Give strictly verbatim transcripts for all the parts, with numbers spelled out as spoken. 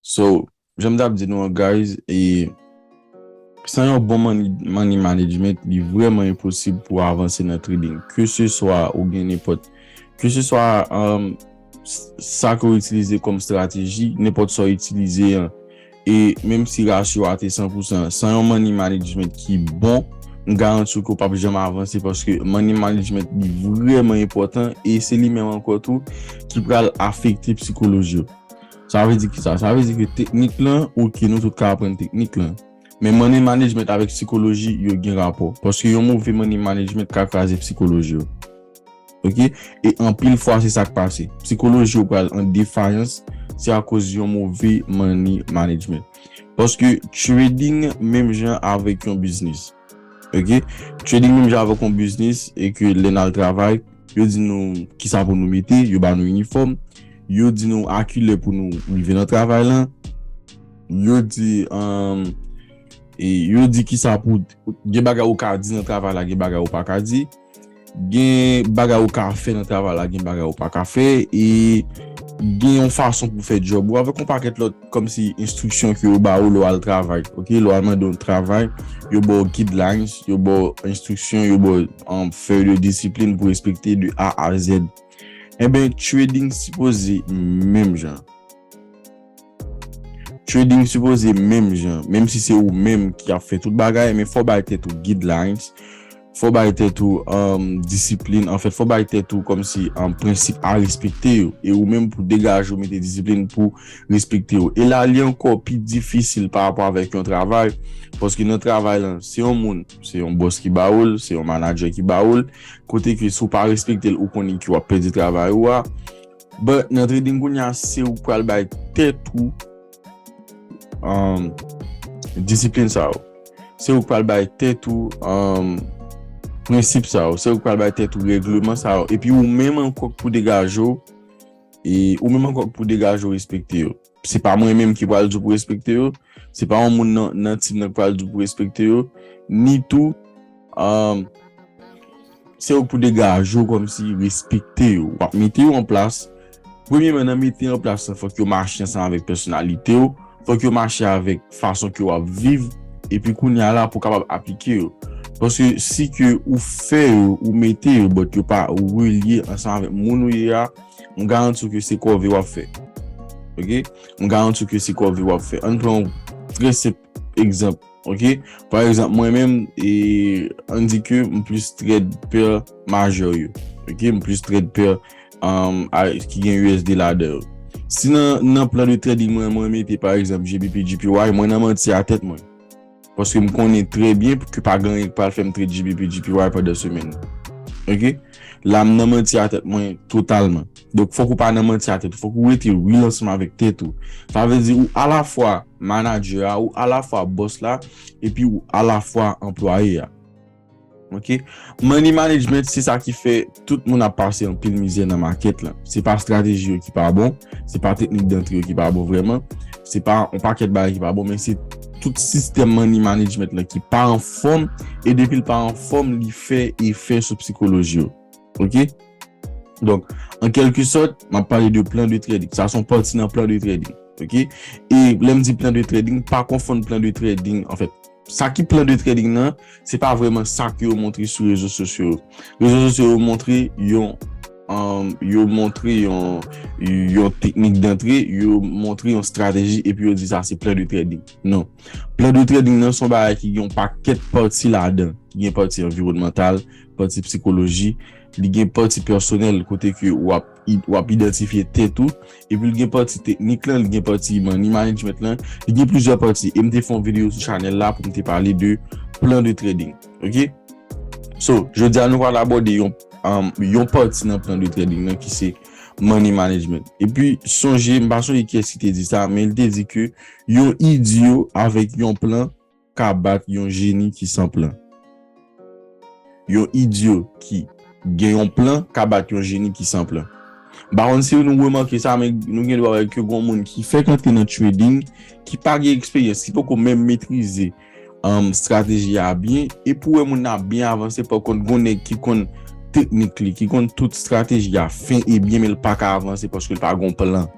So, jan m t ap di nou an, guys, e san yon bon money, money management, li vrèman enposib pou w avanse nan trading. Ke se swa ou gen nenpòt, ke se swa um, s- sa ke w itilize kòm estrateji, nenpòt sa w itilize an, e menm si rasyo a te san pou san, san yon money management ki bon, m garanti w ke w p ap janm avanse, paske money management li vrèman enpòtan e se li menm ankò tou ki pral afekte psikoloji w. Sa vle di ki sa? Sa vle di ke teknik lan, oke, nou tout ka aprann teknik lan. Men money management avèk psikoloji, yo gen rapò. Paske yon move money management ka kraze psikoloji w. Oke? E anpil fwa, se sa k pase. Psikoloji w pral an defayans, se akoz yon move money management. Paske trading menm jan avèk yon biznis. Oke? Trading menm jan avèk yon biznis e ke lè n al travay, yo di nou kisa pou nou mete, yo ba nou inifòm, yo di nou a kilè pou nou rive nan travay lan, yo di um, e yo di kisa pou gen bagay ou ka di nan travay la, gen bagay ou pa ka di, gen bagay ou ka fè nan travay la, gen bagay ou pa ka fè, e gen yon fason pou fè djòb ou avèk yon pakèt lòt kòmsi enstriksyon ke yo ba ou lè w al travay. Oke, lè w al mande yon travay, yo ba w guidelines, yo ba w enstriksyon, yo ba w um, fè de disiplin pou respekte de A a Z. Enben, trading sipoze menm jan. Trading sipoze menm jan, menm si se ou menm ki ap fè tout bagay, men fò bay tèt ou guidelines, fò bay tèt ou um, disiplin, anfèt, fò bay tèt ou kòmsi um, prensip a respekte yo. E ou menm pou degaje w mete disiplin pou respekte yo. E la, li ankò pi difisil pa rapò avèk yon travay, paske nan travay lan, se yon moun, se yon bòs ki ba ou l, se yon manadjè ki ba ou l, kote ke si w pa respekte l, ou konnen ke w ap pèdi travay ou a. But nan trading kounye a, se ou k pral bay tèt ou um, disiplin sa yo. Se ou k pral bay tèt ou um, prensip sa yo. Se ou k pral bay tèt ou règleman sa yo. Epi ou menm ankò k pou degaje w, e ou menm ankò k pou degaje w respekte yo. Se pa mwen menm ki pral di w pou respekte yo. Se pa yon moun nan, nan team nan k pral di w pou respekte yo. Ni tou, um, se ou k pou degaje w kòmsi respekte yo. W ap mete yo an plas. Premyèman, nan mete an plas lan, fòk yo mache ansanm avèk pèsonalite w. Fòk yo mache avèk fason ke w ap viv. Epi kounye a la pou w kapab aplike yo. Paske si ke ou fè yo, ou mete yo, but yo pa relye ansanm avèk moun ou ye a, m garanti w ke se kòve w ap fè. Oke? M garanti w ke se kòve w ap fè. Ann pran yon trè senp egzanp. Oke? Pa egzanp, mwen menm, e, ann di ke m plis trade pè majè yo. Oke? M plis trade pè um, a, ki gen U S D ladan yo. Si nan, nan plan de trading mwen, mwen mete, pa egzanp, G B P G P Y, mwen nan manti a tèt mwen. Paske m konnen trè byen ke pa gen anyen k pral fè m trade G B P G P Y pandan semèn. Oke? La, m nan manti a tèt mwen totalman. Donk, fòk ou pa nan manti a tèt ou. Fòk ou rete real ansanm avèk tèt ou. Sa vle di ou alafwa manadjè a, ou alafwa bòs la, epi ou alafwa anplwaye a. Oke? Money management, se sa ki fè tout moun ap pase anpil mizè nan makèt lan. Se pa estrateji yo ki pa bon, se pa teknik dantre yo ki pa bon vrèman, se pa yon pakèt bagay ki pa bon, men se tout sistèm money management lan ki pa anfòm, e depi l pa anfòm, li fè efè sou psikoloji yo. Oke? Donk, an kèlke sòt, m ap pale de plan de trading. Sa se yon pati nan plan de trading. Oke? E lè m di plan de trading, pa konfonn plan de trading, anfèt, sa ki plan de trading nan, se pa vrèman sa ke yo montre sou rezo sosyo yo. Rezo sosyo yo montre yon um, yo montre yon, yon teknik dantre, yo montre yon estrateji, epi yo di sa se plan de trading. Non. Plan de trading nan se yon bagay ki gen yon pakèt pati ladan, ki gen pati anviwònmantal, pati psikoloji, li gen pati pèsonèl kote ke w ap, w ap idantifye tèt ou, epi li gen pati teknik lan, li gen pati money management lan, li gen plizyè pati. E m te fè yon videyo sou chanèl la pou m te pale de plan de trading. Oke? So, jodi a nou pral abòde yon, um, yon pati nan plan de trading nan ki se money management. Epi, sonje, m pa sonje kiyès ki te di sa, men li te di ke yon idyo avèk yon plan ka bat yon jeni ki san plan. Yon idyo ki gen yon plan ka bat yon jeni ki san plan. M pa konn si nou remake sa, men nou gen dwa wè ke gon moun ki fèk antre nan trading, ki pa gen eksperyans, ki poko menm metrize um, estrateji a byen, e pou wè moun nan ap byen avanse, pa kont gon nèg ki konn teknik li, ki konn tout estrateji a fen e byen, men l pa ka avanse paske l pa gon plan.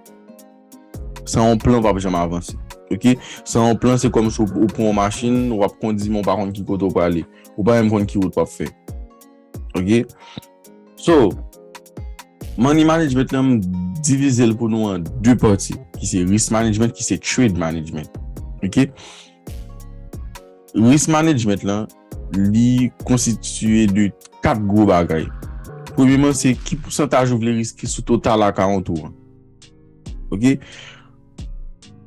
San yon plan, w p ap janm avanse. Ok? San yon plan, se kòmsi w, ou pran yon machin, w ap kondi, men w pa konn ki kote w prale. Ou pa menm konn ki wout w ap fè. Ok? So, money management lan, m divize l pou nou an de pati, ki se risk management, ki se trade management. Ok? Risk management lan, li konstitiye de kat gwo bagay. Premyeman, se ki pousantaj ou vle riske sou total account ou an. Ok?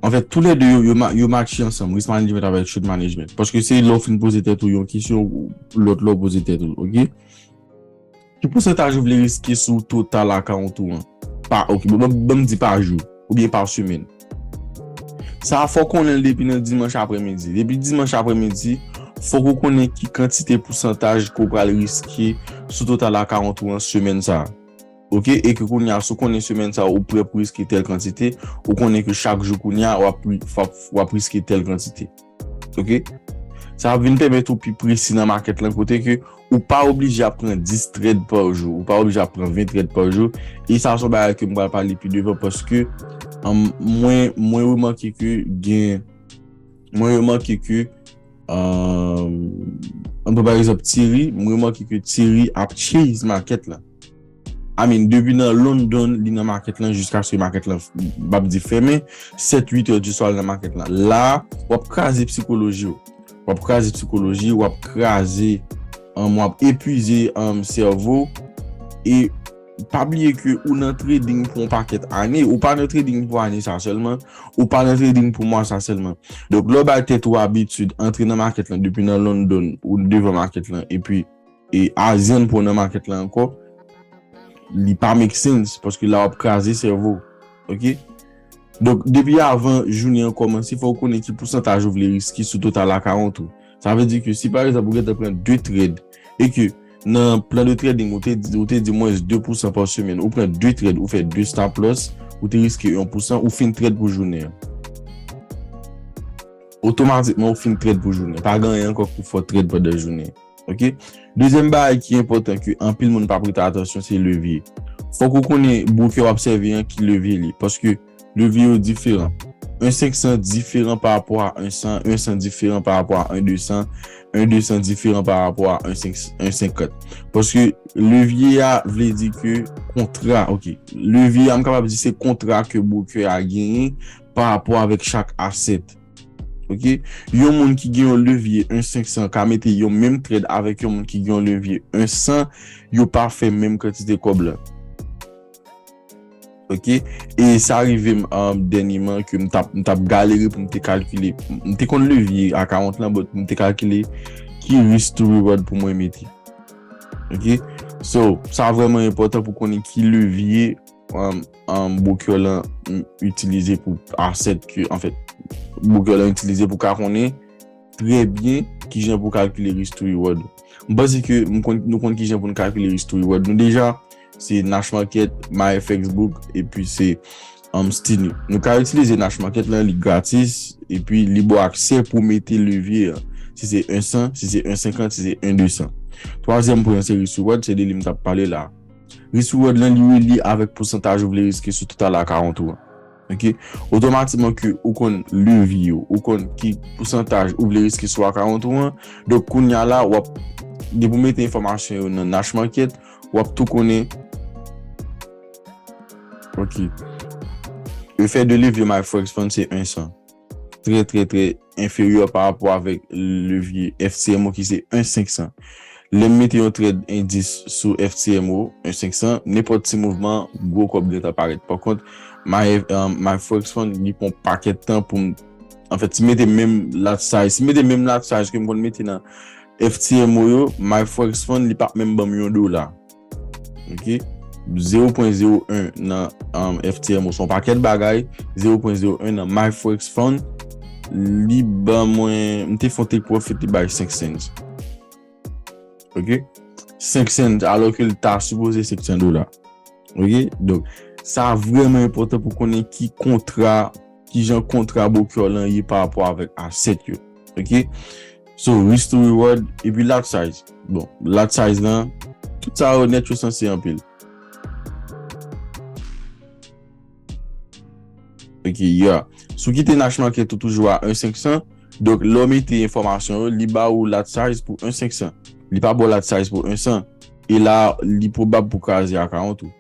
Anfèt, toulède yo, yo, ma- yo matche ansanm, risk management avèk trade management. Paske se lè w fin poze tèt ou yon kesyon, ou- lòt lè w poze tèt ou, ok? Ki pousantaj ou vle riske sou total account ou an? Pa, ok, bon, bon, bon, m di pa jou, oubyen pa semèn. Sa a, fò w konnen l depi nan dimanch aprèmidi. Depi dimanch aprèmidi, fòk ou konnen ki kantite pousantaj ke w pral riske sou total account ou an semèn sa a. Ok? E ke kounye a, si w konnen semèn sa a, ou prè pou riske tèl kantite, ou konnen ke chak jou kounye a, w ap, ri- w ap, w ap riske tèl kantite. Ok? Sa ap vin pèmèt ou pi presi nan makèt lan, kote ke ou pa oblije ap pran dis trade pa jou, ou pa oblije ap pran ven trade pa jou. E sa se yon bagay ke m pral pale pi devan, paske, um, mwen, mwen remake ke gen, mwen remake ke, um, ann pran pa egzanp Thierry, mwen remake ke Thierry ap chase makèt la. I mean, depi nan London, li nan makèt lan jiskaske makèt lan, m p ap di fèmen, sèt uit è di swa l nan makèt lan. La, w ap kraze psikoloji w. W ap kraze psikoloji, w ap kraze, um, w ap epuize, um, sèvo w. E pa bliye ke ou nan trading pou yon pakèt ane. Ou pa nan trading pou ane sa sèlman. Ou pa nan trading pou mwa sa sèlman. Donk, lè w bay tèt ou abitid antre nan makèt lan depi nan London, ou devan makèt lan, epi e azann pou w nan makèt la ankò, li pa make sense, paske la w ap kraze sèvo w. Ok? Donk, depi avan jounen an kòmanse, fò w konnen ki pousantaj ou vle riske sou total account ou. Sa vle di ke si, pa egzanp, ou gentan pran de trade, e ke nan plan de trading, ou te, ou te di mwens de pousan pa semèn, ou pran de trade, ou fè de stop loss, ou te riske yon pousan, ou fin trade pou jounen an. Otomatikman, ou fin trade pou jounen. Pa gen anyen ankò pou fè w trade pandan jounen. Ok? Dezyèm bagay ki enpòtan ke anpil moun pa prete atansyon, se levye. Fòk ou konnen broker w ap sèvi an ki levye li. Paske levye yo diferan. En senk san diferan pa rapò a en san, en san diferan pa rapò a en de san, en de san diferan pa rapò a en senk, en senkant. Paske levye a vle di ke kontra, ok. Levye a, m kapab di se kontra ke broker a genyen pa rapò avèk chak asset. Ok? Yon moun ki gen yon levye en senk san ka mete yon menm trade avèk yon moun ki gen yon levye en san, yo pa fè menm kantite kòb la. Ok? E sa rive m, um, dènyeman ke m t ap, m t ap galere pou m te kalkile. M te konn levye account lan, but m te kalkile ki risk to reward pou mwen mete. Ok? So, sa vrèman enpòtan pou konnen ki levye, um, um, broker lan, mm, itilize pou asset ke, anfèt, broker lan itilize pou ka konnen trè byen kijan pou kalkile risk to reward. M panse ke m konn, nou konn kijan pou n kalkile risk to reward nou deja. Se Nash Market, MyFXBook, epi se, um, Stinu. Nou ka itilize Nash Market lan, li gratis, epi li ba w aksè pou mete levye an. Si se en san, si se en senkant, si se en de san. Twazyèm pwen an se risk to reward, se de li m t ap pale la. Risk to reward lan, li relye avèk pousantaj ou vle riske sou total account ou an. Ok? Otomatikman ke ou konn levye w, ou konn ki pousantaj ou vle riske sou account ou an. Donk, kounye a la, w ap gen pou mete enfòmasyon yo nan Nash Market, w ap tou konnen. Ok. Efè de levye MyForex Fund se en san. Trè, trè, trè enferyè pa rapò avèk levye FTMO ki se en senk san. Lè m mete yon trade endis sou FTMO, en senk san, nenpòt ti mouvman, gwo kòb gentan parèt. Pa kont, My, um, MyForex Fund, li pran pakèt tan pou m, anfèt, si m mete menm lot size, si m mete menm lot size ke m konn mete nan FTMO yo, MyForex Fund, li p ap menm ban m yon dola. Ok? Zewo pwen zewo en nan, um, FTMO se yon pakèt bagay. Zewo pwen zewo en nan MyForex Fund, li ban mwen, m te fè yon take profit, li bay senk cents. Ok? Senk cents, alò ke l ta sipoze senk san dola. Ok? Donk, sa vrèman enpòtan pou konnen ki kontra, kijan kontra broker lan ye pa rapò avèk asset yo. Ok? So, risk to reward, epi lot size. Bon, lot size lan, tout sa yo nèt yo sanse anpil. Ok, yeah. Si w kite Nash Market ou toujou a en cinq cents, donk lè w mete enfòmasyon yo, li ba ou lot size pou en cinq cents. Li pa ba w lot size pou en cent. E la, li pwobab pou kraze account ou.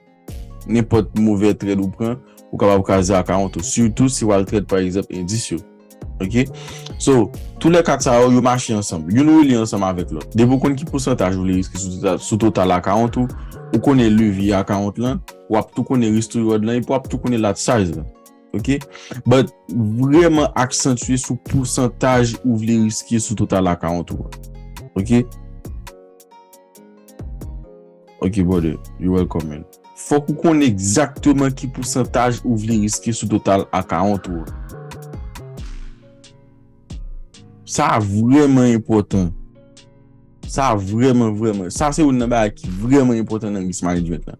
Nenpòt movè trade ou pran, ou kapab kraze account ou. Sitou si w al trade, pa egzanp, endis yo. Ok? So, tou lè kat sa yo, yo mache ansanm. Youn rele ansanm avèk lòt. Depi w konn ki pousantaj ou vle riske sou total, sou total account ou, ou konnen levi account lan, w ap tou konnen risk to reward lan, epi w ap tou konnen lot size lan. Ok? But vrèman aksantye sou pousantaj ou vle riske sou total account ou. Ok? Ok, brother, you welcome, man. Fòk ou konnen egzakteman ki pousantaj ou vle riske sou total account ou. Sa vrèman enpòtan. Sa vrèman, vrèman. Sa se youn nan bagay ki vrèman enpòtan nan risk management lan.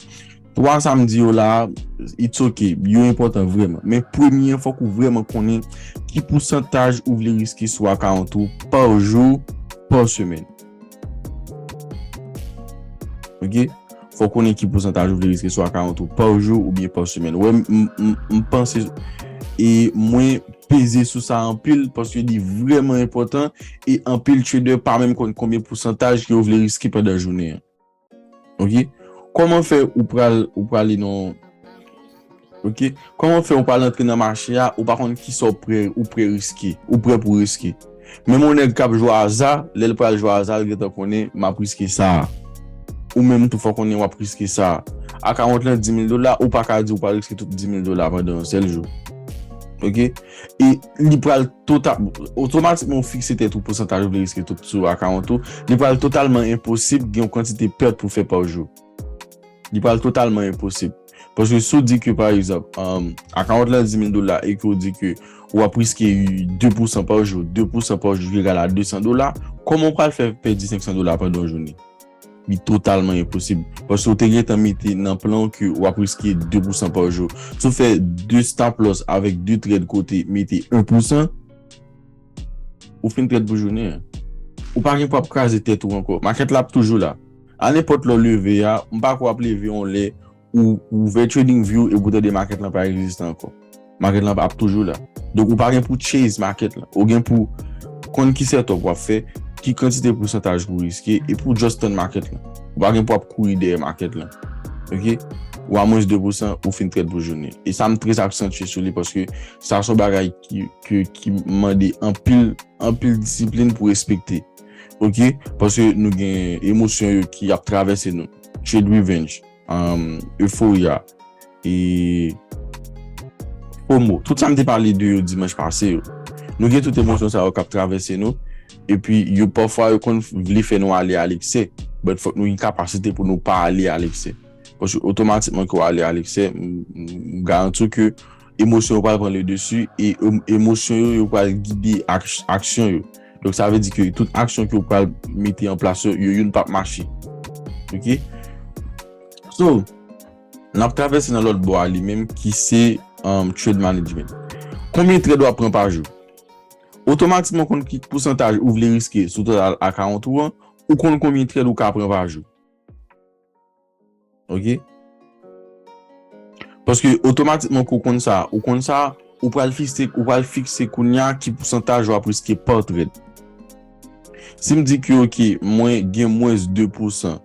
Twa sa m di yo la, it's ok. Yo enpòtan vrèman. Men premye an, fòk ou vrèman konnen ki pousantaj ou vle riske sou account ou pa jou, pa semèn. Ok? Fòk konnen ki pousantaj ou vle riske sou account ou pa jou oubyen pa semèn. Wè, m, m, m, m panse e mwen peze sou sa anpil paske li vrèman enpòtan e anpil trader pa menm konn konbyen pousantaj ke yo vle riske pandan jounen an. Ok? Kòman fè ou pral, ou prale nan, ok? Kòman fè ou pral antre nan mache a, ou pa konn kisa ou prè, ou prè riske, ou prè pou riske? Menm yon nèg k ap jwe aza, lè l pral jwe aza, l gentan konnen m ap riske sa a. Ou menm tou fò konnen w ap riske sa a. Account lan di mil dola, ou pa ka di ou pral riske tout di mil dola pandan yon sèl jou. Ok? E li pral total, otomatikman ou fikse tèt ou pousantaj ou vle riske tout sou account ou. Li pral totalman enposib gen yon kantite pèt pou fè pa jou. Li pral totalman enposib. Paske si w di ke, pa egzanp, um, account lan di mil dola e ke w di ke w ap riske de pousan pa jou, de pousan pa jou egal a de san dola, kòman w pral fè pèdi senk san dola pandan yon jounen? Li totalman enposib. Paske w te gentan mete nan plan w ke w ap riske de pousan pa jou. Si w fè de stop loss avèk de trade kote mete en pousan, ou fin trade pou jounen an. Ou pa gen pou ap kraze tèt ou ankò. Market la ap toujou la. A nenpòt lè w leve a, m pa kwè w ap leve yon lè ou, ou ouvè TradingView epi w tande market lan pa egziste ankò. Market lan ap toujou la. Donk ou pa gen pou chase market lan. Ou gen pou konn ki setup w ap fè, ki kantite pousantaj pou riske, epi w just tann market lan. Ou pa gen pou ap kouri dèyè market lan. Ok? Ou a mwens de pousan, ou fin trade pou jounen. E sa m trè aksantye sou li paske sa se yon bagay ki, ki, ki mande anpil, anpil disiplin pou respekte. Ok? Paske nou gen emosyon yo ki ap travèse nou. Trade revenge, um, euphoria, e FOMO. Tout sa m te pale de yo dimanch pase yo. Nou gen tout emosyon sa yo k ap travèse nou. Epi yo pafwa yo konn vle fè nou ale a leksè. But fòk nou gen kapasite pou nou pa ale a leksè. Paske otomatikman ke w ale a leksè, m, m, m garanti w ke emosyon yo pral pran le desi e em-, emosyon yo, yo pral gide ak-, aksyon yo. Donk sa vle di ke tout aksyon ke w pral mete an plas yo, yo youn p ap mache. Ok? So, n ap travèse nan lòt bò a li menm ki se, um, trade management. Konbyen trade w ap pran pa jou? Otomatikman w konn ki pousantaj ou vle riske sou total account ou an, ou konn konbyen trade ou ka pran pa jou. Ok? Paske otomatikman ke w konn sa, ou konn sa, ou pral fikse, ou pral fikse kounye a ki pousantaj w ap riske pa trade. Si m di ke, ok, mwen gen mwens de pousan,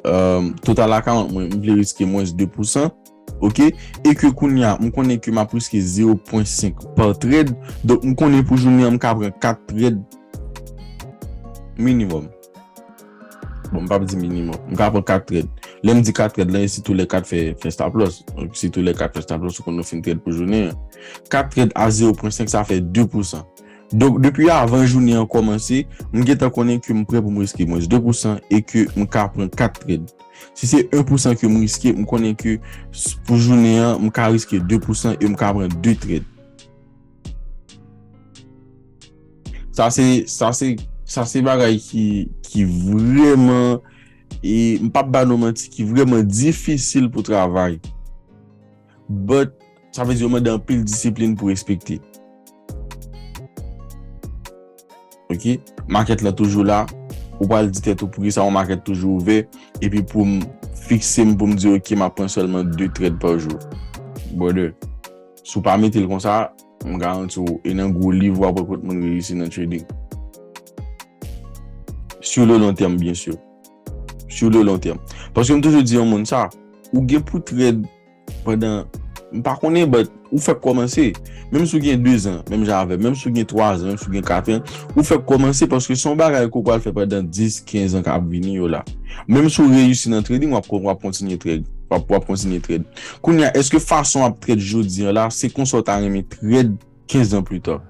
um, total account mwen, m vle riske mwens de pousan, ok? E ke kounye a, m konnen ke m ap riske zero pwen senk pa trade, donk m konnen pou jounen an, m ka pran kat trade minimum. Bon, m p ap di minimum. M ka pran kat trade. Lè m di kat trade lan, e si tou lè kat fè, fè stop loss. Donk, si tou lè kat fè stop loss, ou konn nou fin trade pou jounen an. Kat trade a zero pwen senk, sa fè de pousan. Donk, depi avan jounen an kòmanse, m gentan konnen ke m prè pou m riske mwens de pousan e ke m ka pran kat trade. Si se en pousan ke m riske, m konnen ke s-, pou jounen an, m ka riske de pousan e m ka pran de trade. Sa se, sa se, sa se bagay ki, ki vrèman, e m p ap ba nou manti, ki vrèman difisil pou travay. But, sa vle di yo mande anpil disiplin pou respekte. Ok? Market lan toujou la. Ou pral di tèt ou poukisa yon market toujou ouvè. Epi pou m fikse m pou m di, ok, m ap pran sèlman de trade pa jou. Brother. Si w pa mete l konsa, m garanti w, e nan gwo liv w ap wè kot moun reyisi nan trading. Sur le long terme, bien sûr. Sur le long terme. Paske m toujou di yon moun sa, ou gen pou trade pandan, m pa konnen, but ou fèk kòmanse. Menm si w gen de zan, menm jan avè m, menm si w gen twa zan, menm si w gen kat zan, ou fèk kòmanse paske se yon bagay ke w pral fè pandan dis, kenz an k ap vini yo la. Menm si w reyisi nan trading, w ap, w ap kontinye trade. W ap, w ap kontinye trade. Kounye a, èske fason w ap trade jodi an la, se konsa w ta renmen trade kenz an pli ta?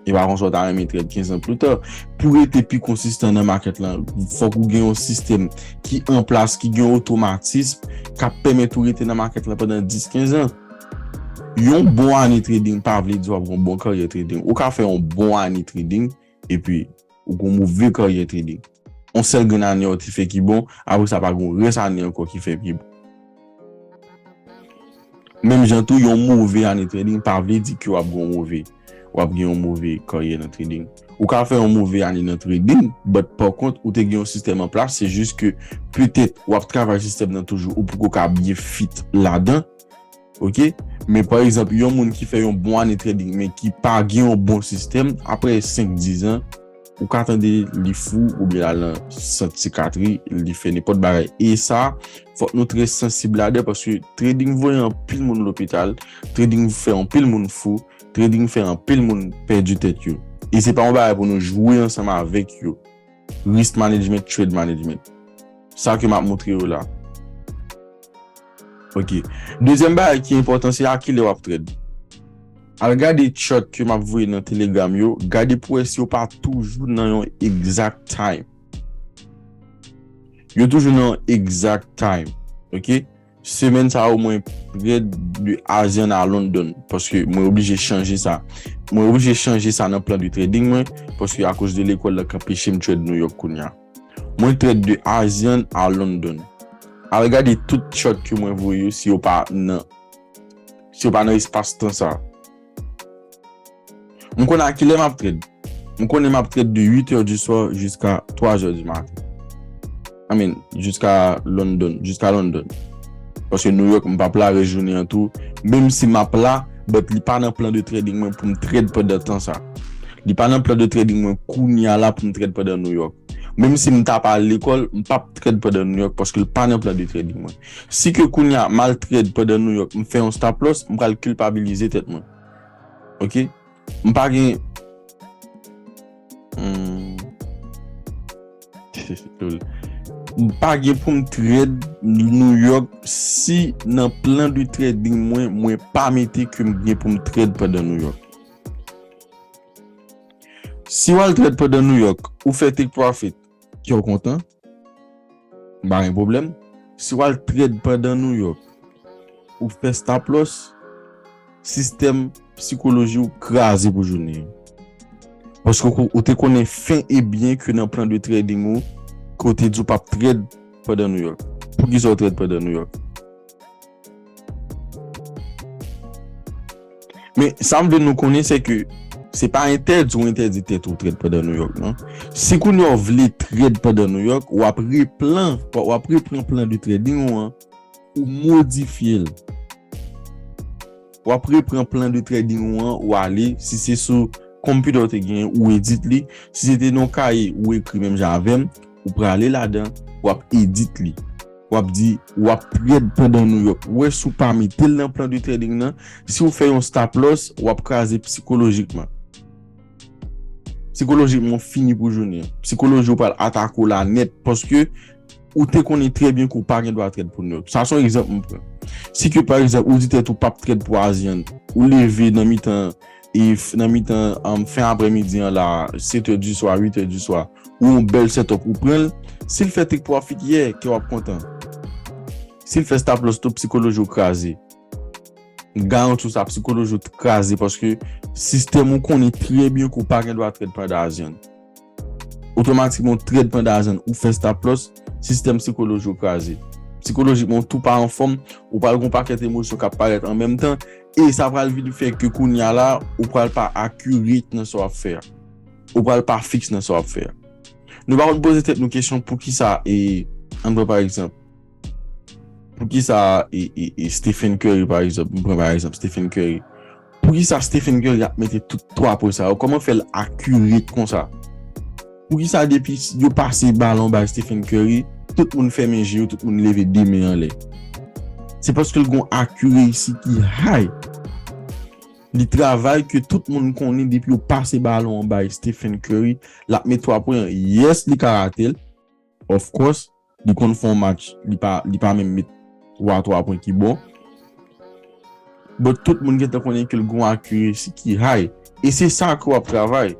E pa konsa w ta renmen trade kenz an pli ta. Pou rete pi konsistan nan makèt lan, fòk ou gen yon sistèm ki an plas, ki gen otomatism, k ap pèmèt ou rete nan makèt lan pandan dis, kenz an. Yon bon ane trading pa vle di w ap gen yon bon karyè trading. Ou ka fè yon bon ane trading, epi ou gen yon move karyè trading. Yon sèl grenn ane w te fè ki bon, apre sa pa gen yon rès ane ankò ki fè pi bon. Menm jan tou, yon move ane trading pa vle di ke w ap gen yon move, w ap gen yon move karyè nan trading. Ou ka fè yon move ane nan trading, but pa kont, ou te gen yon sistèm an plas, se jis ke petèt w ap travay sistèm nan toujou, ou poko ka byen fit ladan, ok? Men pa egzanp, yon moun ki fè yon bon ane trading, men ki pa gen yon bon sistèm, apre senk, dis an, ou ka tande li fou oubyen l al nan sant sikatri, li fè nenpòt bagay. E sa, fòk nou trè sansib ladan paske trading voye anpil moun lopital, trading fè anpil moun fou, trading fè anpil moun pèdi tèt yo. E se pa yon bagay pou nou jwe ansanm avèk yo. Risk management, trade management. Sa ke m ap montre yo la. Ok. Dezyèm bagay ki enpòtan, se a kilè w ap trade. Al gade chart ke m ap voye nan Telegram yo, gade pou wè si yo pa toujou nan yon exact time. Yo toujou nan yon exact time. Ok? Semèn sa yo, mwen trade de Asian a London, paske mwen oblije chanje sa. Mwen oblije chanje sa nan plan de trading mwen, paske akoz de lekòl la k anpeche m trade New York kounye a. Mwen trade de Asian a London. Al gade tout chart ke mwen voye yo, si yo pa nan, si yo pa nan espas tan sa. M konnen a kilè m ap trade. M konnen m ap trade de huit heures du soir jusqu'à trois heures du matin. I mean, jusqu'à London, jusqu'à London. Paske New York, m p ap la rès jounen an tou. Menm si m ap la, but li pa nan plan de trading mwen pou m trade pandan tan sa. Li pa nan plan de trading mwen kounye a la pou m trade pandan New York. Menm si m t ap al lekòl, m p ap trade pandan New York paske l pa nan plan de trading mwen. Si ke kounye a m al trade pandan New York, m fè yon stop loss, m pral kilpabilize tèt mwen. Ok? M pa gen, hmm. M pa gen pou m trade New York si nan plan de trading mwen, mwen pa mete ke m gen pou m trade pandan New York. Si w al trade pandan New York, ou fè take profit, kè w kontan, m pa gen pwoblèm. Si w al trade pandan New York, ou fè stop loss, sistèm sikoloji w kraze pou jounen an. Paske ou, ou te konnen fen e byen ke nan plan de trading ou, ke w te di w p ap trade pandan New York. Poukisa w trade pandan New York? Men sa m vle nou konnen, se ke se pa entèdi ou entèdi tèt ou trade pandan New York, non. Si kounye a w vle trade pandan New York, w ap replan, w ap repran plan de trading ou an, ou modifye l. W ap repran plan de trading ou an, ou ale, si se sou konpitè w te genyen, ou edit li. Si se te nan yon kaye, ou ekri menm jan avè m, ou prale ladan, w ap edit li. W ap di, w ap trade pandan New York. Ou wè si w pa mete l nan plan de trading nan, si w fè yon stop loss, w ap kraze psikolojikman. Psikolojikman, w fini pou jounen an. Psikoloji w pral atake w la nèt, paske ou te konnen trè byen ke w pa gen dwa trade pou New York. Sa se yon egzanp m pran. Si ke, pa egzanp, ou di tèt ou p ap trade pou Asian, ou leve nan mitan, e f-, nan mitan, um, fen aprèmidi an la, sèt è di swa, uit è di swa, ou yon bèl setup, ou pran l, si l fè take profit yè, kè w ap kontan. Si l fè stop loss tou, psikoloji w kraze. M garanti w sa, psikoloji w t kraze, paske sistèm ou konnen trè byen ke w pa gen dwa trade pandan Asian. Otomatikman, w trade pandan Asian, ou fè stop loss, sistèm sikoloji w kraze. Psikolojikman, w tou pa anfòm, ou pral gen yon pakèt emosyon k ap parèt an menm tan, e sa pral vin fè ke kounye a la, ou pral pa accurate nan sa w ap fè a. Ou pral pa fiks nan sa w ap fè a. Nou pa konn poze tèt nou kesyon poukisa, e, ann pran pa egzanp, pou Poukisa e, e, e Stephen Curry, pa egzanp, m pran pa egzanp Stephen Curry. Poukisa Stephen Curry ap mete tout twa pwen sa yo? Kòman fè l akirate konsa? Poukisa depi yo pase balon bay Stephen Curry, tout moun fèmen je yo, tout moun leve de men anlè? Se paske l gon akiresi ki high. Li travay ke tout moun konnen depi yo pase balon an bay Stephen Curry, l ap met twa pwen an. Yes, li ka rate l. Of course, li konn fè yon match, li pa, li pa menm met twa twa pwen ki bon. But tout moun gentan konnen ke l gon akiresi ki high. E se sa ke w ap travay.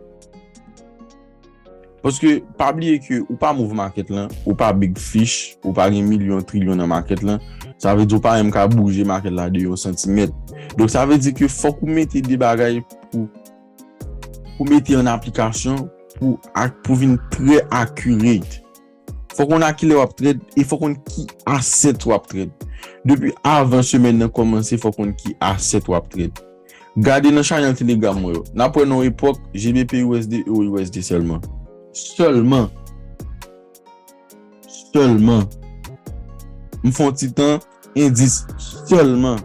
Paske, pa bliye ke ou pa move market lan, ou pa big fish, ou pa gen milyon, trilyon nan market lan. Sa vle di ou pa menm ka bouje market la de yon santimèt. Donk, sa vle di ke fòk ou mete de bagay pou, pou mete an aplikasyon pou, ak, pou vin trè accurate. Fò konn a kilè w ap trade e fò konn ki asset w ap trade. Depi avan semèn nan kòmanse, fò konn ki asset w ap trade. Gade nan chanèl Telegram mwen yo. N ap wè nan yon epòk, G B P U S D, Euro U S D sèlman. Sèlman. Sèlman. M fè yon ti tan, endis sèlman.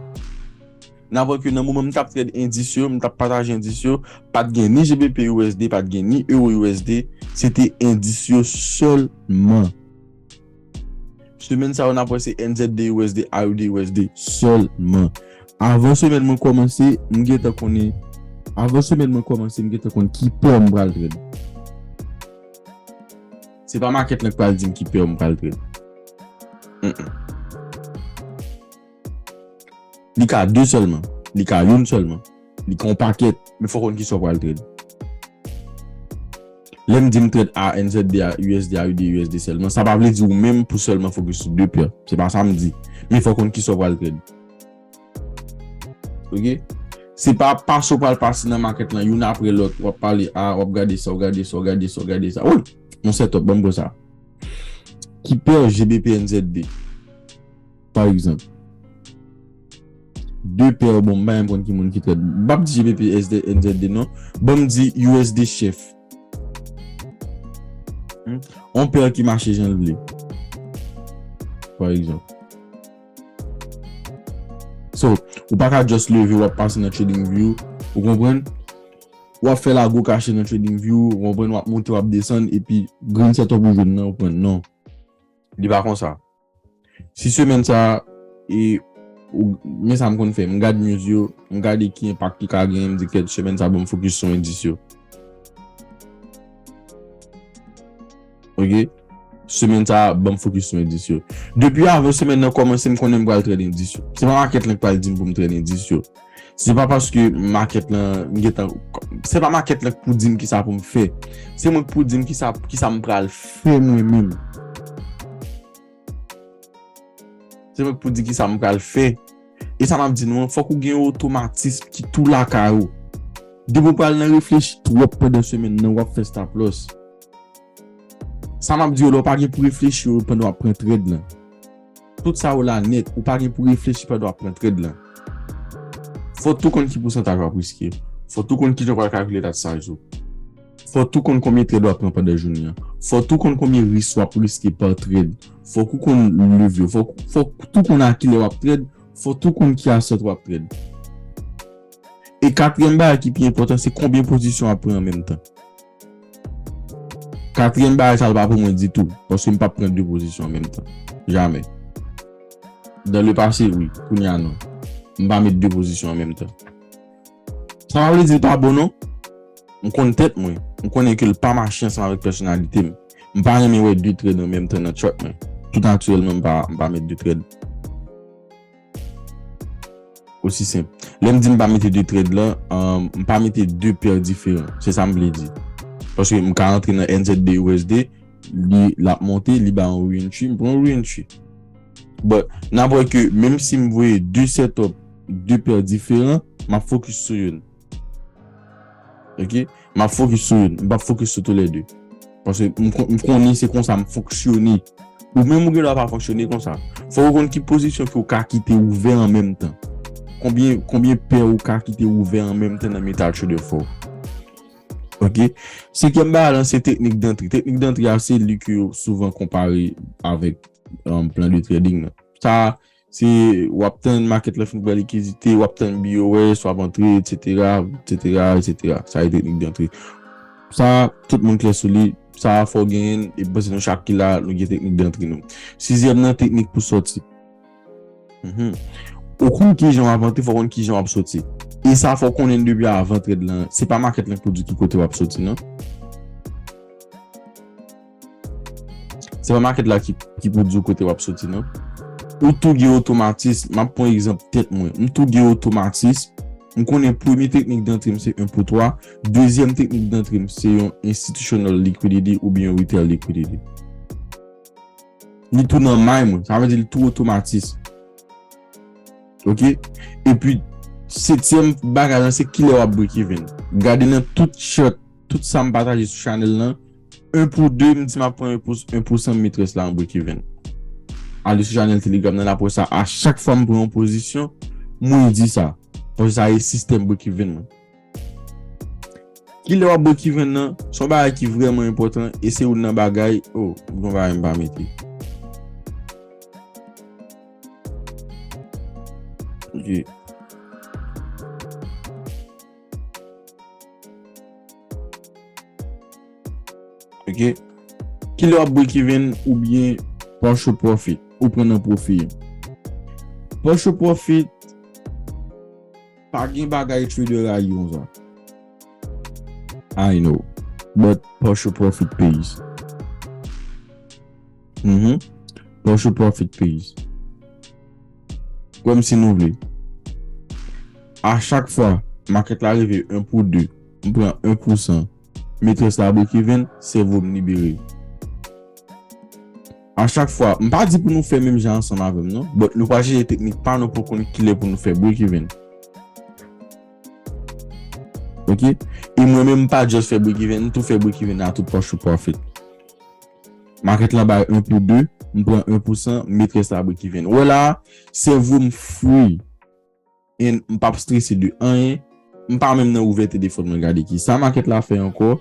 N ap wè ke nan moman m t ap trade endis yo, m t ap pataje endis yo, pa t gen ni G B P U S D, pa t gen ni Euro U S D, se te endis yo sèlman. Semèn sa yo, n ap wè se N Z D U S D, A U D U S D sèlman. Avan semèn mwen kòmanse, m gentan konnen, avan semèn mwen kòmanse, m gentan konn ki pè m pral trade. Se pa market lan k pral di m ki pè m pral trade. Mm-mm. Li ka de sèlman. Li ka youn sèlman. Li ka yon pakèt. Men fò konn kisa w pral trade. Lè m di m trade A N Z D, A U S D, A U D U S D sèlman, sa pa vle di ou menm pou sèlman fokis sou de pè. Se pa sa m di. Men fò konn kisa w pral trade. Ok? Se pa pase w pral pase nan market lan, youn apre lòt, w ap pale A, w ap gade sa, w gade sa, w gade sa, w gade sa. Wi! Yon setup, ban m pran sa. Ki pè G B P N Z D? Pa egzanp. De pè, bon, m pa menm konn ki moun ki trade. M p ap di G B P N Z D non. Ban m di U S D chèf. Hmm? On pè ki mache jan l vle. Pa egzanp. So, ou pa ka just leve, w ap pase nan TradingView, ou konprann? W ap fè lago kache nan TradingView, ou konprann, w ap monte, w ap desann, epi green setup ou jwenn nan, ou pran, non. Li pa konsa. Si semèn sa, e, ou, men sa m konn fè, m gad news yo, m gade ki enpak li ka genyen, m di kèt semèn sa, bon, m fokis sou endis yo. Ok? Semèn sa, ban m fokis sou endis yo. Depi avan semèn nan kòmanse, m konnen m pral trade endis yo. Se pa market lan k pral di m pou m trade endis yo. Se pa paske market lan, m gentan, se pa market lan k pou di m kisa pou m fè. Se mwen k pou di m kisa, kisa m pral fè mwen menm. Se mwen k pou di kisa m pral fè. E sa m ap di nou an, fòk ou gen yon otomatism ki tou lakay ou. Depi w pral nan reflechi twòp pandan semèn nan, w ap fè stop loss. Sa m ap di yo la, w pa gen pou reflechi yo pandan w ap pran trade lan. Tout sa yo la nèt, ou pa gen pou reflechi pandan w ap pran trade lan. Fò w tou konn ki pousantaj w ap riske. Fò w tou konn kijan w pral kalkile tat size ou. Fò w tou konn konbyen trade w ap pran pandan jounen an. Fò w tou konn konbyen risk w ap riske pa trade. Fòk ou konn leve yo. Fòk, fòk tou konn a kilè w ap trade. Fòk tou konn ki asset w ap trade. E katriyèm bagay ki pi enpòtan, se konbyen pozisyon w ap pran an menm tan. Katriyèm bagay sa, l pa pou mwen ditou, paske m p ap pran de pozisyon an menm tan. Jamè. Dan le pase, wi. Kounye a, non. M pa met de pozisyon an menm tan. Sa pa vle di l pa bon, non. M konn tèt mwen. M konnen ke l pa mache ansanm avèk pèsonalite m. M pa renmen wè de trade an menm tan nan chart mwen. Tou natirèlman, m pa, m pa met de trade. Osi senp. Lè m di m pa mete de trade lan, um, m pa mete de pè diferan. Se sa m vle di. Paske m ka antre nan N Z D U S D, li, l ap monte, li ba yon re-entry, m pran yon re-entry. But, n ap wè ke menm si m voye de setup, de pè diferan, m ap fokis sou youn. Ok? M ap fokis sou youn. M p ap fokis sou toulède. Paske m kon-, m konnen se konsa m fonksyone. Ou menm ou gen dwa pa fonksyone konsa. Fò ou konn ki pozisyon ke ou ka kite ouvè an menm tan. Konbyen, konbyen pè ou ka kite ouvè an menm tan nan MetaTrader four ou. Ok? Senkyèm bagay lan, se teknik dantri. Teknik dantri a, se li ke yo souvan konpare avèk, um, plan de trading nan. Sa, Se w ap tann market la fin pran likidite, w ap tann B O S, w ap antre, et cetera, et cetera, et cetera. Sa se teknik dantre. Sa, tout moun klè sou li. Sa fò genyen, e panse nou chak ki la, nou gen teknik dantre nou. Sizyèm nan, teknik pou sòti. Mhm. Ou konn kijan w ap antre, fò w konn kijan w ap sòti. E sa fò w konnen depi avan trade lan. Se pa market lan ki pou di w ki kote w ap sòti, non. Se pa market la ki, ki pou di w kote w ap sòti, non. Ou tou gen otomatis, m ap pran egzanp tèt mwen. M tou gen otomatis. M konnen premye teknik dantre m se en pou twa. Dezyèm teknik dantre m se yon institutional liquidity oubyen yon retail liquidity. Li tou nan may mwen. Sa vle di li tou otomatis. Ok? Epi, setyèm bagay lan, se kilè w ap break even. Gade nan tout chart, tout sa m pataje sou chanèl lan, en pou de, m di m ap pran en pou, en pou san, m met rès la an break even. Ale sou chanèl Telegram nan, n ap wè sa. A chak fwa m pran yon pozisyon, mwen di sa. Paske sa e sistèm break even mwen. Kilè w ap break even nan, se yon bagay ki vrèman enpòtan e se youn nan bagay, oh, m gen yon bagay m pa mete. Ok. Ok. Kilè w ap break even oubyen partial profit, ou pran nan pwofi. Partial profit, pa gen bagay trader rayi konsa. I know, but partial profit pays. Mhm. Partial profit pays. Kwè m si nou vle. A chak fwa market la rive en pou de, m pran en pou san, met rès la break even, sèvo m libere. A chak fwa, m pa di pou nou fè menm jan ansanm avè m, non. But nou pral chèche teknik pa nou pou konn kilè pou nou fè break even. Ok? E mwen menm, m pa just fè break even, m tou fè break even a tout partial profit. Market lan bay en pou de, m pran en pou san, m met rès la break even. Wè la, sèvo m free. And m p ap strese de anyen. M pa menm nan ouvè telefòn mwen gade ki sa market la fè ankò.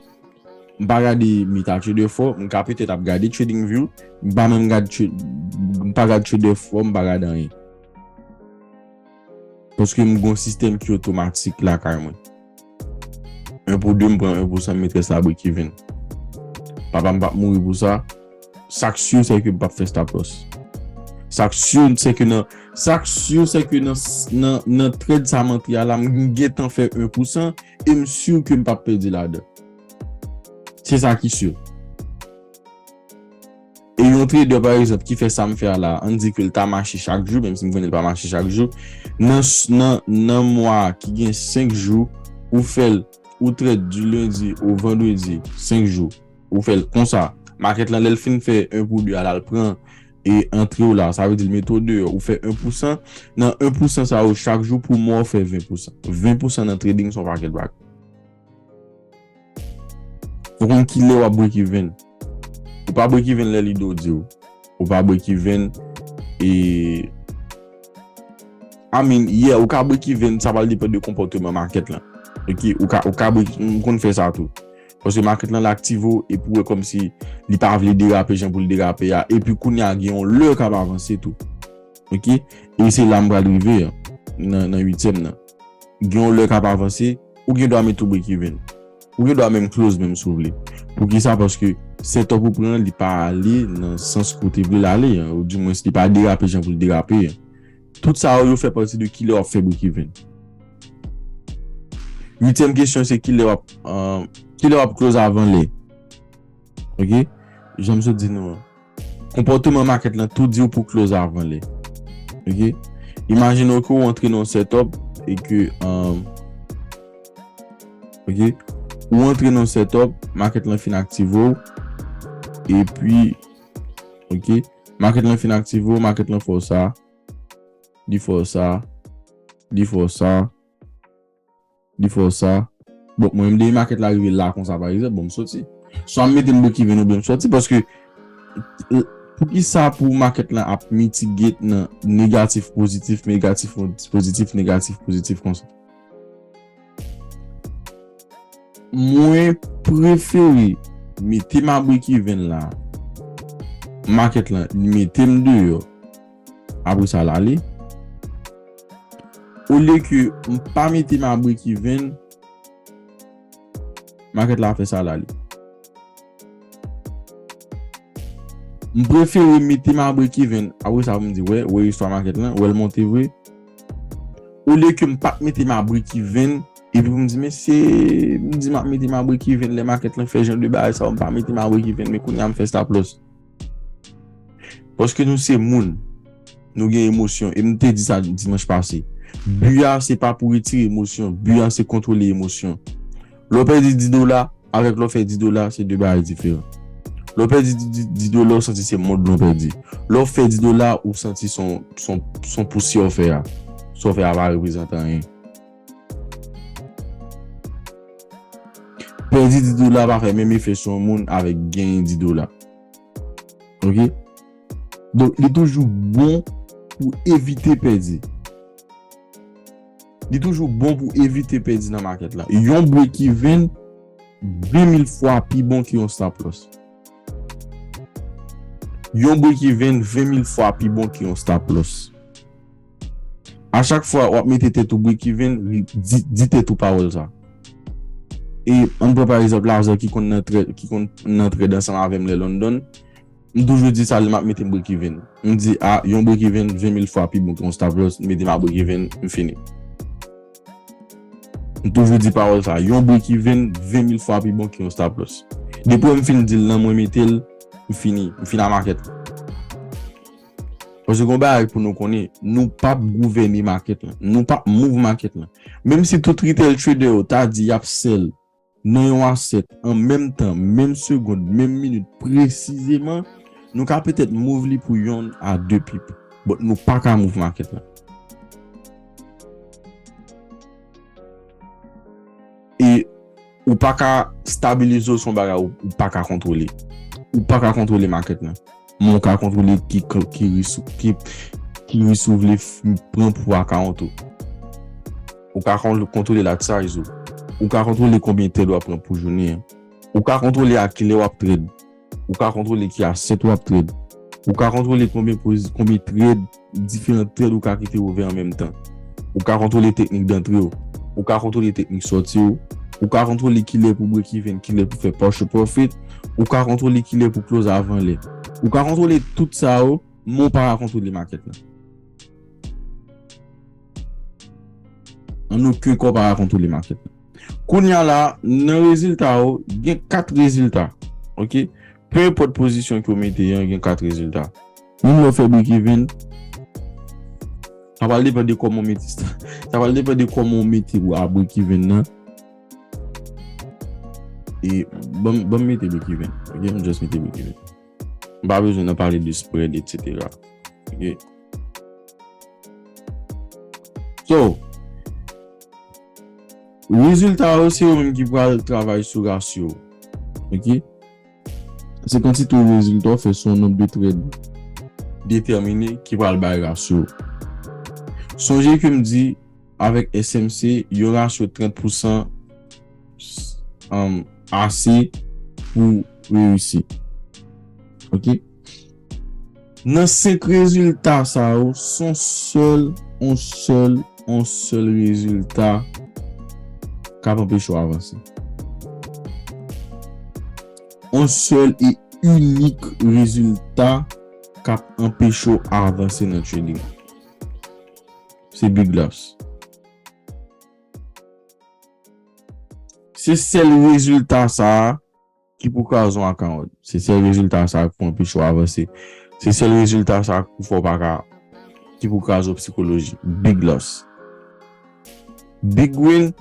M pa gade MetaTrader four, m ka petèt ap gade TradingView, m pa menm gade tra-, m pa gade Trader four, m pa gade anyen. Paske m gon sistèm ki otomatik lakay mwen. En pou de, m pran en pou san, m met rès la break even. Papa m p ap mouri pou sa. Sa k si, se ke m p ap fè stop loss. Sa k si, se ke nan, sa k si, se ke nan, nan, nan trade sa m antre a la, m gentan fè en pou san e m si ke m p ap pèdi ladan. Se sa ki si. E yon trader, pa egzanp, ki fè sa m fè a la, ann di ke l ta mache chak jou, menm si m konnen l pa mache chak jou, nan, nan, nan mwa ki gen senk jou, ou fè l, ou trade du lundi au vendredi, senk jou, ou fè l konsa. Market lan, lè l fin fè en pou de a la, l pran e antre w la, sa vle di l mete w deyò, ou fè en pou san, nan en pou san sa yo chak jou pou mwa w fè ven pou san. Ven pou san nan trading se yon pakèt bagay. Fò w konn kilè w ap break even. Ou pa break even lè lide w di w. Ou pa break even e I mean, yeah, ou ka break even, sa pral depann de konpòteman market lan. Ok, ou ka, ou ka break, m konn fè sa tou. Paske market lan l aktive w epi w wè kòmsi li pa vle derape jan pou l derape a. Epi kounye a gen yon lè k ap avanse tou. Ok? E se la m pral rive an, nan, nan uityèm nan. Gen yon lè k ap avanse, ou gen dwa met ou break even. Ou gen dwa menm close menm si w vle. Poukisa? Paske setup ou pran an, li pa ale nan sans kote vle l ale an. Ou dimwens li pa derape jan pou l derape an. Tout sa yo, yo fè pati de kilè w ap fè break even. Uityèm kesyon se kilè w ap, euh, kilè w ap close avan lè. Ok? Jan m sot di nou an. Konpòteman market lan tou di w pou close avan lè. Ok? Imajine w ke w antre nan yon setup e ke, um, ok? Ou antre nan yon setup, market lan fin aktive w, epi, ok? Market lan fin aktive w, market lan fè w sa, li fè w sa, li fè w sa, li fè w sa. Bon, mwen menm depi market la rive la konsa pa egzanp, bon, m soti. Swa m mete m break even oubyen m soti paske, euh, poukisa pou market lan ap mitigate nan negatif pozitif, negatif pozitif, negatif pozitif konsa? Mwen prefere mete m a break even la, market lan li mete m deyò, apre sa l ale. Olye ke m pa mete m a break even, makèt la fè sa l ale. M prefere mete m a break even, apre sa pou m di, wè, wè istwa makèt lan, wè l monte vre. Olye ke m pa t mete m a break even, epi pou m di, mesye, m di m ap mete m a break even, lè makèt lan fè jan de bagay sa yo, m pa mete m a break even, men kounye a m fè stop loss. Paske nou se moun, nou gen emosyon, e m te di sa dimanch pase. Bi a, se pa pou retire emosyon, bi a, se kontwole emosyon. Lè w pèdi dis dola, avèk lè w fè dis dola, se de bagay diferan. Lè w pèdi dis dola, w santi se mond lan w pèdi. Lè w fè dis dola, ou santi se yon, se yon, se yon pousyè w fè a. Sa w fè a pa reprezante anyen. Pèdi dis dola pa fè menm efè sou yon moun avèk genyen dis dola. Ok? Donk, li toujou bon pou evite pèdi. Li toujou bon pou evite pèdi nan makèt la. Yon break even ven mil fwa pi bon ke yon stop loss. Yon break even ven mil fwa pi bon ke yon stop loss. A chak fwa w ap mete tèt ou break even, di, di tèt ou pawòl sa. E ann pran pa egzanp Lazare ki konn nan trade, ki konn nan trade ansanm avè m lè London. M toujou di sa lè m ap mete break even. M di, a, yon break even ven mil fwa pi bon ke yon stop loss, m mete m a break even, m fini. M toujou di pawòl sa, yon break even ven mil fwa pi bon ke yon stop loss. Depi m fin di l nan mwen mete l, m fini, m fin a makèt. Paske gon bagay pou nou konnen, nou p ap gouvène makèt lan, nou p ap move makèt lan. Menm si tout retail trader yo ta di y ap sell nan yon asset an menm tan, menm segond, menm minit presizeman, nou ka petèt move li pou yonn a de pip. But nou pa ka move makèt lan. E ou pa ka stabilize w sou yon bagay ou, ou pa ka kontwole. Ou pa ka kontwole makèt lan. Men ou ka kontwole ki, ki, ki risk, ki, ki risk ou vle f-, pran pou akawont ou. Ou ka kon-, kontwole lot size ou. Ou ka kontwole konbyen trade w ap pran pou jounen an. Ou ka kontwole a kilè w ap trade. Ou ka kontwole ki asset w ap trade. Ou ka kontwole konbyen poz-, konbyen trade, diferan trade ou ka kite ouvè an menm tan. Ou ka kontwole teknik dantre w. Ou ka kontwole teknik sòti w. Ou ka kontwole kilè pou break even, kilè pou fè partial profit. Ou ka kontwole kilè pou close avan lè. Ou ka kontwole tout sa yo, men w pa ka kontwole makèt lan. An okenn ka w pa ka kontwole makèt lan. Kounye a la, nan rezilta yo, gen kat rezilta. Ok? Pe enpòt pozisyon ke w mete an, gen kat rezilta. Menm lè w fè break even, sa pral depann de kòman w mete sa. Sa pral depann de kòman w mete w a break even nan. E ban m, ban m mete break even. Ok? M just mete break even. M pa bezwen nan pale de spread, et cetera. Ok? So, rezilta yo, se yo menm ki pral travay sou rasyo. Ok? Se kantite rezilta w fè sou yon nonb de trade detèmine ki pral bay rasyo. Sonje ke m di, avèk S M C, yon rasyo trant pousan, um, ase pou reyisi. Ok? Nan senk rezilta sa yo, se yon sèl, yon sèl, yon sèl rezilta k ap anpeche w avanse. Yon sèl e inik rezilta k ap anpeche w avanse nan trading. Se big loss. Se sèl rezilta sa a ki pou kraze yon akawont. Se sèl rezilta sa a ki pou anpeche w avanse. Se sèl rezilta sa a ki pou fè w pa ka, ki pou kraze w psikoloji. Big loss. Big win,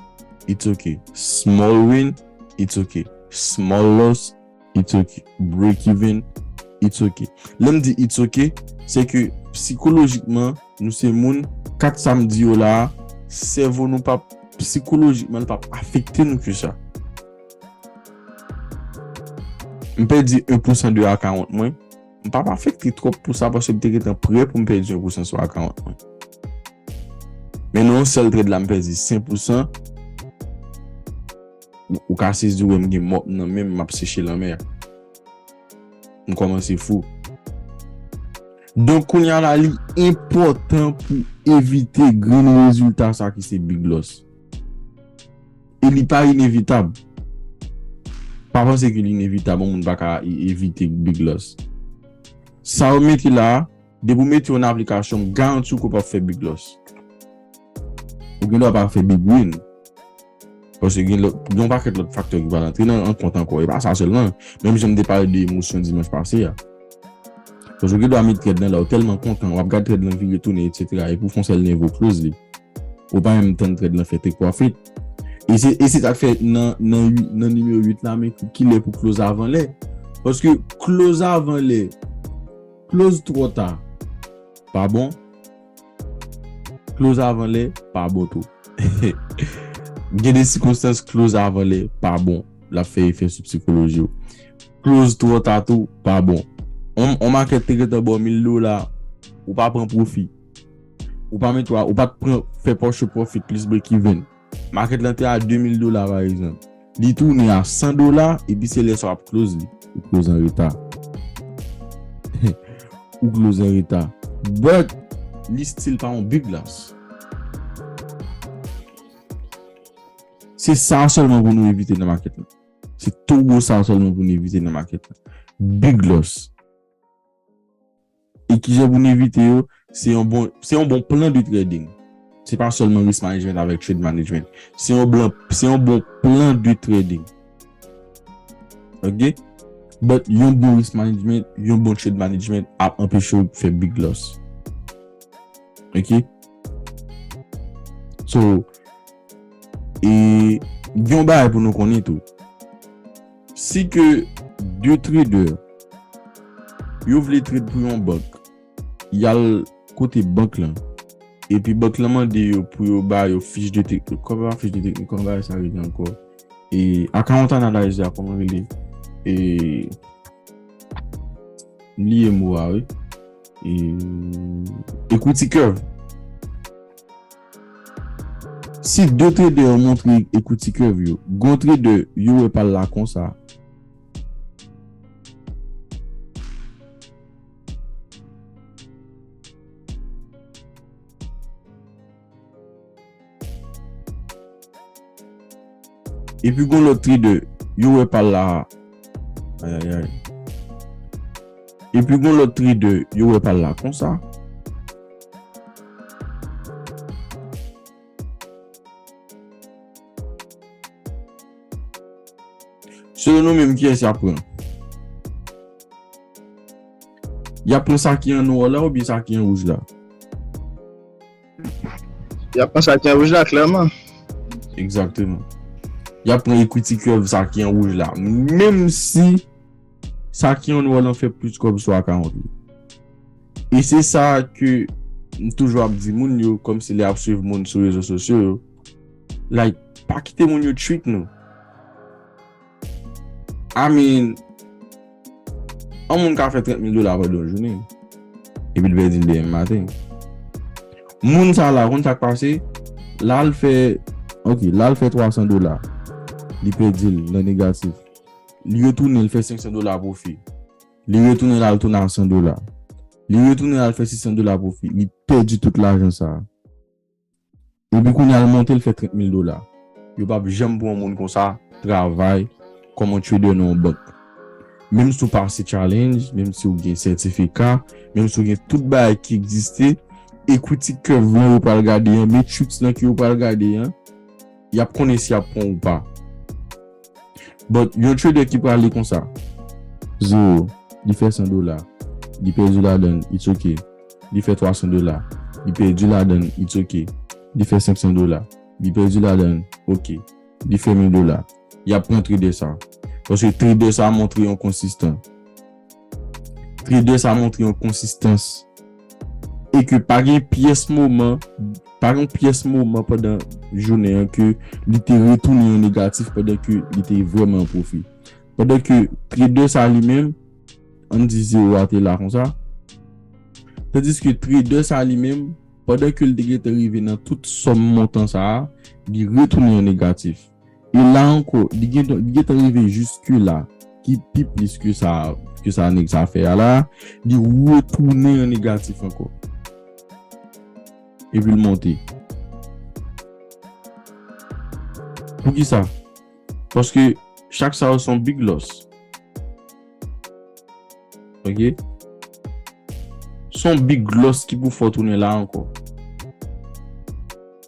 it's okay. Small win, it's okay. Small loss, it's okay. Break even, it's okay. Lè m di it's okay, se ke psikolojikman, nou se moun, kat sa m di yo la a, sèvo nou p ap, psikolojikman, li p ap afekte nou ke sa. M pèdi en pousan de akawont mwen, m p ap afekte twòp pou sa paske m te gentan prè pou m pèdi en pousan sou akawont mwen. Men nan yon sèl trade la, m pèdi senk pousan, ou, ou ka sezi wè m gen mòp nan men m, m ap seche lanmè a. M kòmanse fou. Donk, kounye a la, li enpòtan pou evite grenn rezilta sa ki se big loss. E li pa inevitab. Pa panse ke li inevitab, yon moun pa ka e-, evite big loss. Sa yo mete la, depi w mete yo nan aplikasyon, m garanti w ke w p ap fè big loss. Ou gen dwa pa fè big win. Paske gen lòt, gen yon pakèt lòt faktè ki pral antre nan, an kont ankò. E pa sa sèlman. Menm jan m te pale de emosyon dimanch pase a. Paske w gen dwa met trade lan la, ou tèlman kontan, w ap gad trade lan vire tounen, etsetera. Epi w fè yon sèl nève w close li. Ou pa menm tann trade lan fè take profit. E se, e se sa k fè nan, nan, nan nimewo uit la, men ki lè pou close avan lè. Paske close avan lè, close twò ta, pa bon. Close avan lè, pa bon tou. Gen de sikonstans close avan lè, pa bon. L ap fè efè sou psikoloji w. Close twò ta tou, pa bon. On, on makèt te gentan ba w mil dola, ou pa pran pwofi. Ou pa met, ou pa t pran, fè partial profit plis break even. Makèt lan te a de mil dola, pa egzanp. Li tounen a san dola, epi se lè sa w ap close li. Ou close an reta. Ou close an reta. But, li still pa yon big loss. Se sa sèlman pou nou evite nan makèt lan. Se two gwo sa sèlman pou nou evite nan makèt lan. Big loss. E kijan pou n evite yo? Se yon bon, se yon bon plan de trading. Se pa sèlman risk management avèk trade management. Se yon blan, se yon bon plan de trading. Ok? But yon bon risk management, yon bon trade management ap anpeche w fè big loss. Ok? So, e gen yon bagay pou nou konnen tou. Si ke de trader yo vle trade pou yon bank, y al kote bank lan, epi bank lan mande yo pou yo ba yo fich de teknik, kòman pa fich de teknik, kòman bagay sa rele ankò? E account analyzer, kòman rele? E m bliye mo a, wi. E equity curve. Si de trader yo montre equity curve yo, gon trader yo wè pa l la konsa. Epi gon lòt trader, yo wè pa l la. Ayayay. Epi gon lòt trader, yo wè pa l la konsa. Selon nou menm, kiyès y ap pran? Y ap pran sa ki an nwa la oubyen sa ki an wouj la? Y ap pran sa ki an wouj la, klèman. Egzakteman. Y ap pran equity curve, sa ki an wouj la. Menm si sa ki an nwa lan fè plis kòb sou akawont li. E se sa ke m toujou ap di moun yo, kòmsi lè y ap swiv moun sou rezo sosyo yo. Like, pa kite moun yo trick nou. I mean, yon moun ka fè trant mil dola pandan yon jounen, epi l pèdi l demen maten. Moun sa la, konn sa k pase? La l fè, ok, la l fè twa san dola. Li pèdi l nan negatif. Li retounen, l fè senk san dola pwofi. Li retounen, l al tounen a san dola. Li retounen, l al fè sis san dola pwofi. Li pèdi tout lajan sa a. Epi kounye a l monte, l fè trant mil dola. Yo p ap janm pran yon moun konsa travay kòm yon trader nan yon bank. Menm si w pase challenge, menm si w gen sètifika, menm si w gen tout bagay ki egziste, equity curve lan yo pral gade an, matrix lan ke yo pral gade an, y ap konnen si y ap pran w ou pa. But yon trader ki prale konsa, zewo, li fè san dola, li pèdi ladan l, it's ok. Li fè twa san dola, li pèdi ladan l, it's ok. Li fè senk san dola, li pèdi ladan l, ok. Li fè mil dola. Y ap pran trader sa. Paske trader sa montre yon konsistan. Trader sa montre yon konsistans. E ke pa gen pyès moman, pa gen pyès moman pandan jounen an ke li te retounen an negatif pandan ke li te vrèman an pwofi. Pandan ke trader sa li menm, ann di zewo a te la konsa. Tandiske trader sa li menm, pandan ke l te gentan rive nan tout sòm montan sa a, li retounen an negatif. E la ankò, li gentan, li gentan rive jiske la. ki pi plis ke sa, ke sa nèg sa fè a la, li retounen an negatif ankò. Epi l monte. Poukisa? Paske chak sa yo se yon big loss. Ok? Se yon big loss ki pou fè w tounen la ankò.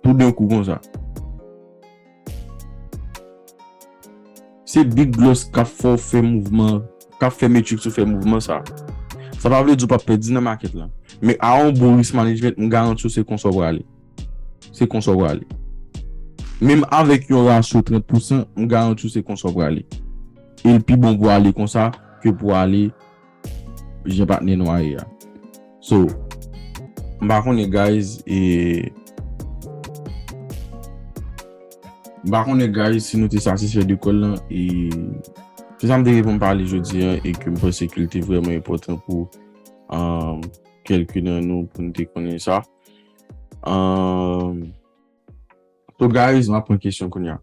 Toudenkou konsa. Se big loss k ap fè w fè mouvman, k ap fè Matrix ou fè mouvman sa. Sa pa vle di w p ap pèdi nan market lan. Men a yon bon risk management, m garanti w se konsa w prale. Se konsa w prale. Menm avèk yon rasyo trant pousan, m garanti w se konsa w prale. E l pi bon pou ale konsa ke pou ale jan patnè nou a ye a. So, m pa konnen guys, e m pa konnen guys si nou te satisfè de call lan, e se sa m te gen pou m pale jodi a, e ke m panse ke l te vrèman enpòtan pou, um, kèlke nan nou pou n te konnen sa. Um, so guys, m ap pran kesyon kounye a.